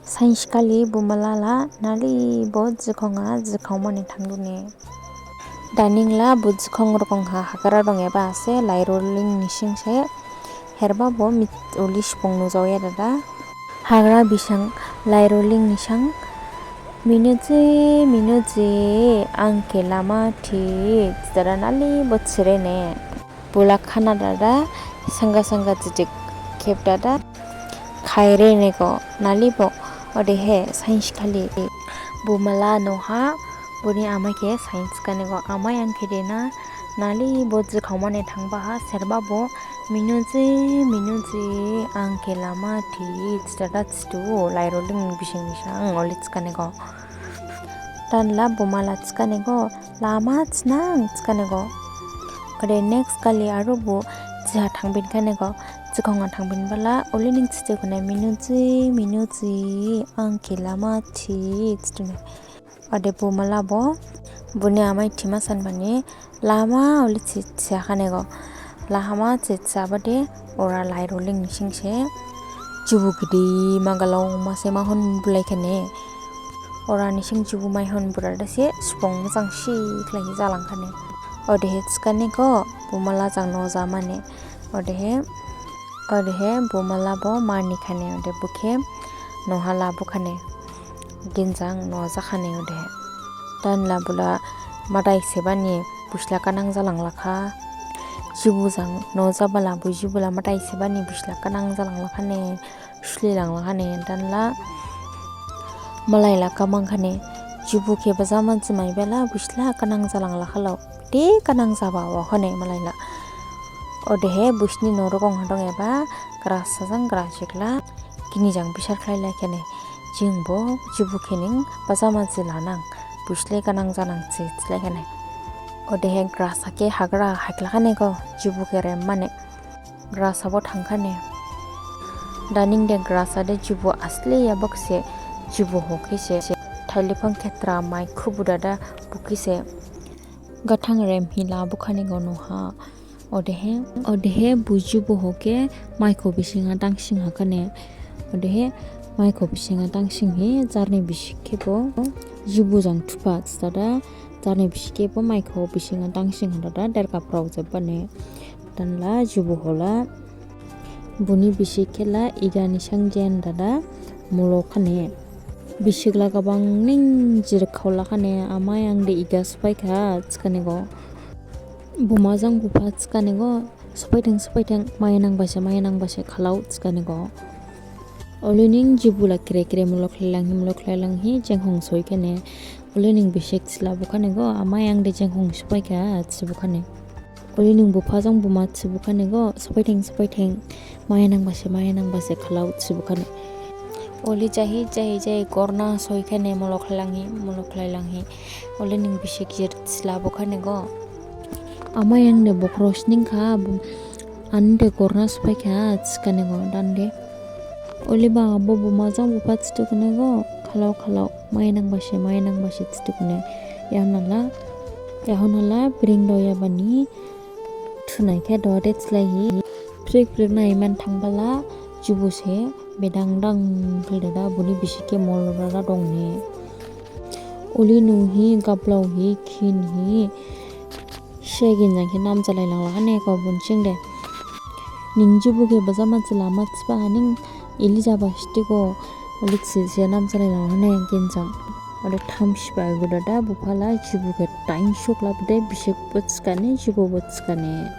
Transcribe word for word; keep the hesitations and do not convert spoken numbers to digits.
Sainsi khali bumala la nalibo jikhong ha jikhong mane thangdune. Daning la bo jikhong rokong ha hagra dong eba se lairoling nising se. Herba bo mit uli sipong nujaoya dada. Hagra bising lairoling nising. Minuji, minuji, ang khe lama thi, dada nalibo thire ne. Bola khana dada, sangga sangga jidik khep dada, khaire nego nalibo, odehe sainsi khali. Bumala noha, boni amai khe sainsi kha nego, amai ang khe dena, nalibo jikhong mane thangba ha, serba bo, minuji, minuji, ang khe lama thi, dada thidu, lairoling bising bising, oli thikha nego. Danla bumala thikha nego, lama thinang thikha nego. Ode next khali aro bo jiha thangbin kha nego, jikhong ha thangbin bala, oli ning thide khane minuji, minuji, ang khe lama thi, thidune. Ode bumala bo, boni amai thima sanbani, lama oli thi, thikha nego. Lama thi, thikha bade, ora lairoling nising se. Jubu gede magalao mase mahon bulai khane. Ora nising jubu maihon bura dase, supong mojang si khlaihi jalang khane. Odehe thikha nego, bumala jang noja mane. Odehe, odehe bumala bo mani khane, ode bokhe noha labu khane. Ginjang noja khane odehe. Danla bola madai sebani busla kanang jalang lakha. Jubu jang noja bala bo jubu la madai sebani busla kanang jalang lakha ne. Suli lang lakha ne, danla malai la kamang khane, jubu khe bajama jimai bela busla kanang jalang lakha lao, de kanang jaba wa khane malai la. Odehe busni norok ong hadong eba, grasa jang grajik la, gini jang bisar khlai lai khane, jing bo jubu khe ning bajama jila nang, busle kanang janang ji, jilai khane. Odehe grasa khe hagra haikla khane go, jubu khe rem mane. Grasa bo thangkhane. Daning de grasa de jubu asli ya bokse jubu hokhise. Thailiphang khetra mai khubu dada bukhise. Gathang rem hi labukhane go noha. Odehe, odehe bu jubu hokhe maikho bising ha dangsing hakhane. Odehe maikho bising ha dangsing hi jarni bisik khe bo jubu jang thupha dada jarni bisik khe bo maikho bising ha dangsing ha dada derga phrao jebane. Danla jubu hola. Buni bisik khe la iga nisang jen dada molo khane. Bisik la gabang ning jirkhao la khane, amai ang de iga supai kha, thikhane go. Buma jang bupha thikhane go, supai theng, supai theng, maya nang base, maya nang base, khalao thikhane go. Oli ning jubu la kre kre molo khlai lang hi, molo khlai lang hi, jenghong soi khane. Oli ning bisik thila bukhane go, amai ang de jenghong supai kha, thi bukhane. Oli ning bupha jang buma thi bukhane go, supai theng, supai theng, maya nang base, maya nang base, khalao thi bukhane. Oli jahi, jahi, jahi, gorna soi khane, molo khlai lang hi, molo khlai lang hi. Oli ning bisik jir thila bukhane go. Amai ang de bokhro sning kha, bu-, ang de gorna supai kha, thikhane go, dan de. Oli ba bo buma jang bupha thidu khane go, khalao, khalao, maya nang base, maya nang base thidu khane. Yahon hala, yahon hala, bring do yabani, thunai khe do de thilai hi. Phrik phrik nai man thang bala, jubu se, bedang dang, khal dada, buni bisik khe molo dada dong ne. Oli nu hi, gablao hi, khin hi, Segin jang khe namjalai lang la khane go bun sing de. Ning jubu khe bajama jila ma thiba haning ili jaba siti go oli thise namjalai lang khane gin jang. Ode tham siba go dada bupha la jubu khe dain suk la bede bisik bo thikhane jubu bo thikhane.